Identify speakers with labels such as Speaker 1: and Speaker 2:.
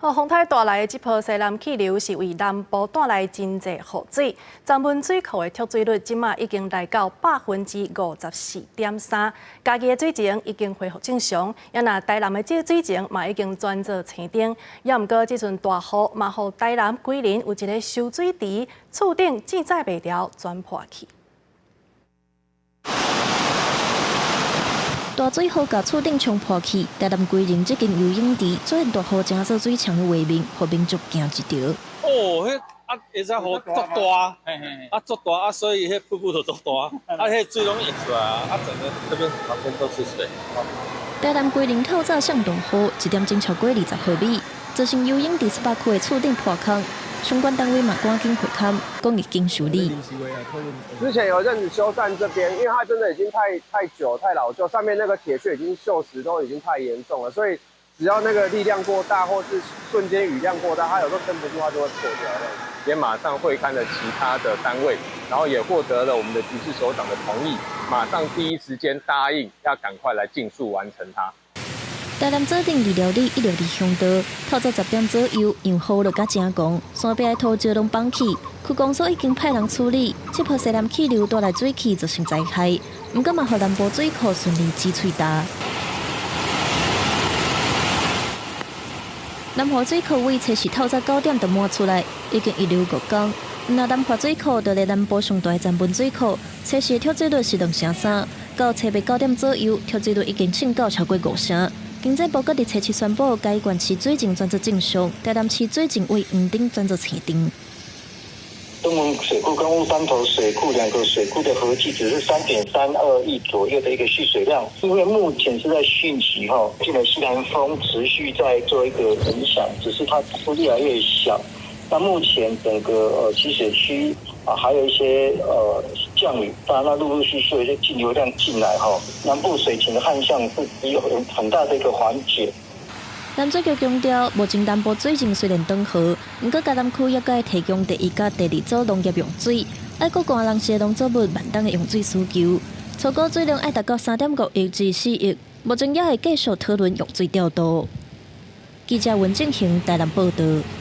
Speaker 1: 風颱帶來的這波西南氣流是為南部帶來真濟雨水，欉汶水庫的蓄水率這馬已經來到54.3%，嘉義的水情已經恢復正常，也若台南的這水情嘛已經轉做青燈，也毋過這陣大雨嘛，予台南歸仁有一个收水池，厝頂凊彩袂牢全破去。
Speaker 2: 大水雨共厝頂沖破去，台南歸仁這間游泳池出現大雨成做水牆的畫面，予民眾驚一跳。
Speaker 3: 哦，彼啊，會使雨足大，啊足大啊，所以彼瀑布就足大，啊，彼水攏溢出來啊，整個這邊旁邊都是水。
Speaker 2: 台南歸仁透早上大雨，一點鐘超過20毫米，造成游泳池18區的厝頂破空。相關單位嘛趕緊會勘，講已經修理。
Speaker 4: 之前有一陣子修繕這邊，因為它真的已經太久太老舊，上面那個鐵屑已經鏽蝕都已經太嚴重了，所以只要那個力量過大，或是瞬間雨量過大，它有時候撐不住，它就會破掉。
Speaker 5: 也馬上會勘了其他的單位，然後也獲得了我們的局市首長的同意，馬上第一時間答應要趕快來盡速完成它。
Speaker 2: 台南左鎮二寮里一六二鄉道，透早10點左右，因雨落甲真狂，山壁的土石攏崩去，區公所已經派人處理。這波西南氣流帶來水汽，造成災害，毋過嘛，予南部水庫順利擠喙焦。南華水庫位測試透早9點就滿出來，已經遺留5工。若南華水庫就佇南部上大的欉汶水庫，測試蓄水率是2成3，到初八9點左右，蓄水率已經衝到超過5成。經濟部閣佇初七宣布，嘉義縣市水情轉做正常，台南市水情為黃燈轉做青燈。
Speaker 6: 東門水庫跟烏山頭水庫兩個水庫的合計只是3.32億左右的一個蓄水量，因為目前是在汛期哈，進來西南風持續在做一個影響，只是它越來越小。那目前整個蓄水區啊，還有一些降雨，當然那陸陸續續有一些徑流量進來哈，南部水情的旱象是有很大的一個緩解。
Speaker 2: 南水局強調，目前南部水情雖然轉好，毋過嘉南區猶閣會提供第一佮第二組農業用水，愛顧乾人時的農作物萬冬的用水需求，初估水量愛達到3.5億至4億，目前也會繼續討論用水調度。記者溫正行台南報導。